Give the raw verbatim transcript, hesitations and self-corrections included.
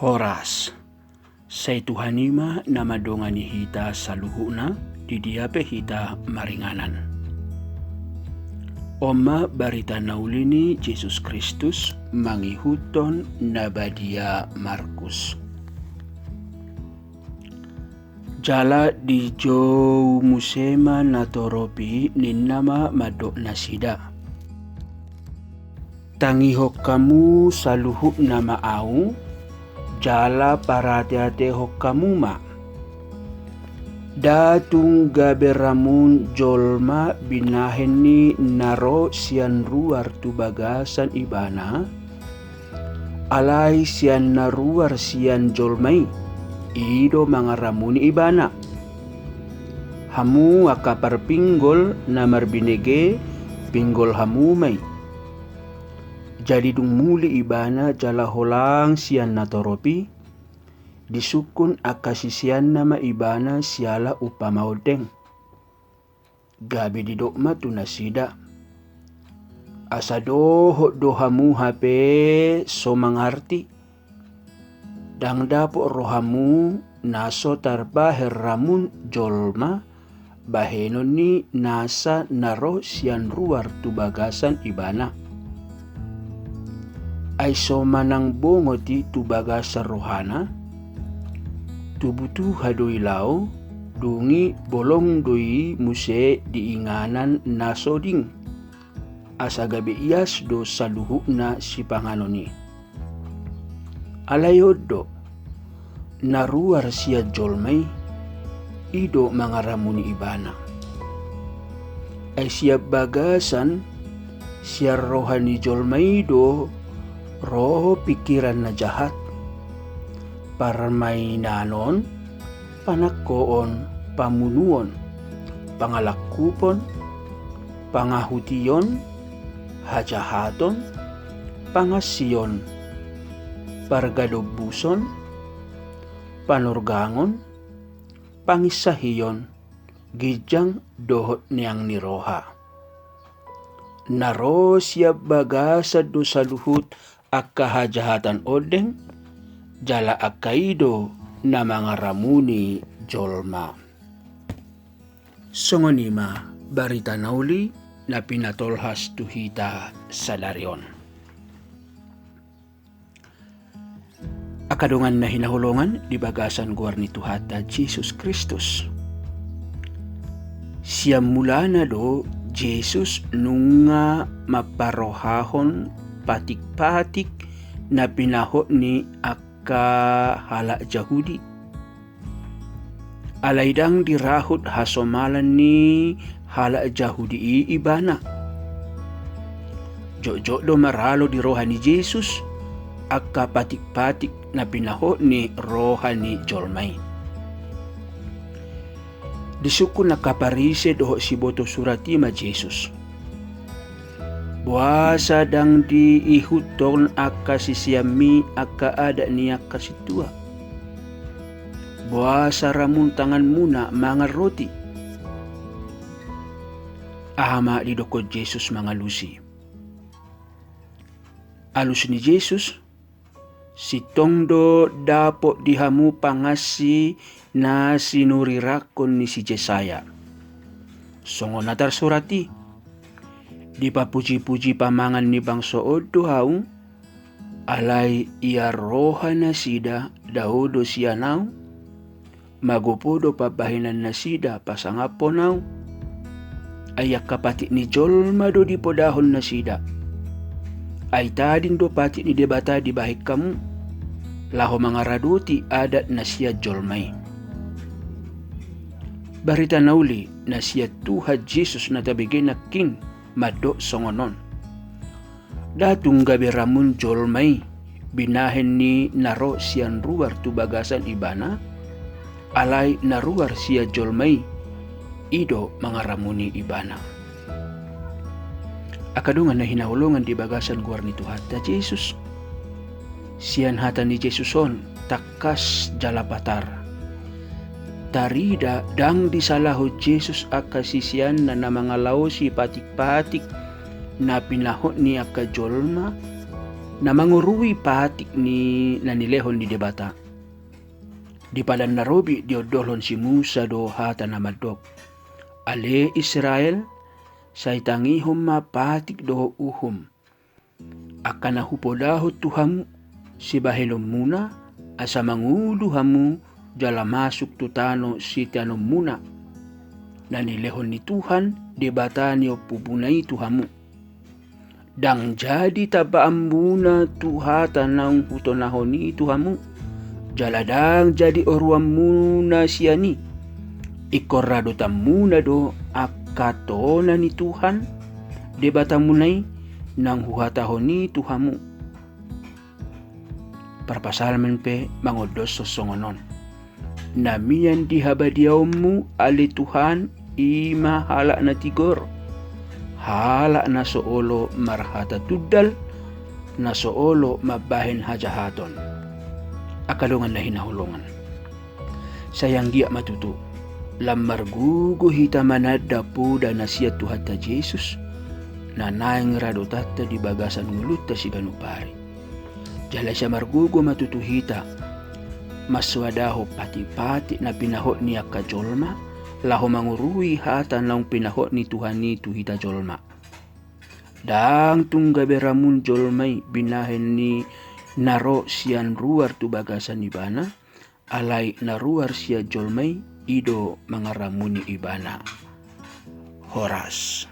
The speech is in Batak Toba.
Horas. Sai Tuhan i ma na mandongani hita saluhutna, di dia pe hita maringanan. On ma barita na uli ni Jesus Kristus mangihuthon na badia Markus. Jala dijou muse ma natorop i, ninna ma mandok nasida: Tangihon hamu saluhutna ma ahu, jala parateatehon hamu ma. Nda tung gabe ramun jolma binahen ni na ro sian ruar tu bagasan ibana, alai sian na ruar sian jolma i, i do mangaramuni ibana. Hamu angka parpinggol na marbinege, pinggol hamu ma i. Jadi dung muli ibana jala holang sian natorop i, disungkun angka siseanna ma ibana siala umpama ondeng. Gabe didok ma tu nasida: Asa dohot do hamu hape so mangarti? Ndang dapot rohamu na so tarbahen ramun jolma bahenon ni nasa na ro sian ruar tu bagasan ibana? Ai so manang bongot i tu bagasan rohana, tubu tuha do i laho, dung i bolong do i muse di inganan na so ding, asa gabe ias do saluhutna sipanganon i. Alai on do, na ruar sian jolma i, i do mangaramuni ibana. Ai sian bagasan, sian roha ni jolma i do ro pingkiran na jahat, parmainanon, panangkoon, pamunuon, pangalangkupon, pangahution, hajahaton, pangansion, pargadombuson, panurgangon, panginsahion, ginjang dohot neang ni roha. Na ro sian bagasan do saluhut angka hajahatan ondeng, jala angka i do na mangaramuni jolma. Songon i ma barita na uli na pinatolhas tu hita sadari on. Angka dongan na hinaholongan di bagasan goar ni Tuhanta Jesus Kristus. Sian mulana do Jesus nunga mamparrohahon patik-patik na pinahot ni angka halak Jahudi. Alai ndang dirahut hasomalan ni halak Jahudi i ibana. Jotjot do maralo di roha ni Jesus angka patik-patik na pinahot ni roha ni jolma i. Disungkun angka Parise dohot siboto surat i ma Jesus: Boasa ndang diihuthon angka siseanmi angka adat ni angka sintua? Boasa ramun tanganmuna mangan roti? Aha ma didokkon Jesus mangalusi? Alus ni Jesus: Sintong do dapot di hamu pangansi na sinurirangkon ni si Jesaya. Songon na tarsurat i: Dipapuji-puji pamangan ni bangso on do ahu, alai ia roha nasida dao do sian ahu, magopo do pambahenan nasida pasangaphon ahu. Ai angka patik ni jolma do dipodahon nasida. Ai tading do patik ni Debata dibahen hamu, laho mangaradoti adat na sian jolma i. Barita na uli na sian Tuhan Jesus na tabege nangkin mandok songon on: Nda tung gabe ramun jolma i binahen ni na ro sian ruar tu bagasan ibana, alai na ruar sian jolma i, i do mangaramuni ibana. Angka dongan na hinaholongan di bagasan goar ni Tuhanta Jesus. Sian hata ni Jesus on tangkas jala patar. Tarida ndang disalahon Jesus angka siseanna na mangalaosi patik-patik na pinahot ni angka jolma, Na mangorui patik ni na nilehon ni Debata. Di Padan na Robi diondolhon si Musa do hata na mandok: Ale Israel, sai tangihon ma patik dohot uhum, angka na hupodahon tu hamu sibahenonmuna, asa mangolu hamu jala masuk tu tano siteanonmuna, na nilehon ni Tuhan, Debata ni ompumuna i, tu hamu. Ndang jadi tambaanmuna tu hata naung hutonahon i tu hamu, jala ndang jadi oruanmuna sian i. Ingkon radotanmuna do angka tona ni Tuhan, Debatamuna i, naung huhatahon i tu hamu. Parpsalmen pe mangondoshon songon on: Na mian di habadiaonmu, ale Tuhan, i ma halak na tigor, halak na so olo marhata tundal, na so olo mambahen hajahaton. Angka dongan na hinaholongan, sai anggiat ma tutu lam margogo hita mananda poda na sian Tuhanta Jesus, na naeng radotanta di bagasan ngolunta siganup ari. Jala sai margogo ma tutu hita mansoadahon patik-patik na pinahot ni angka jolma, laho mangorui hata naung pinahot ni Tuhan i tu hita jolma. Ndang tung gabe ramun jolma i binahen ni na ro sian ruar tu bagasan ibana, alai na ruar sian jolma i, i do mangaramuni ibana. Horas.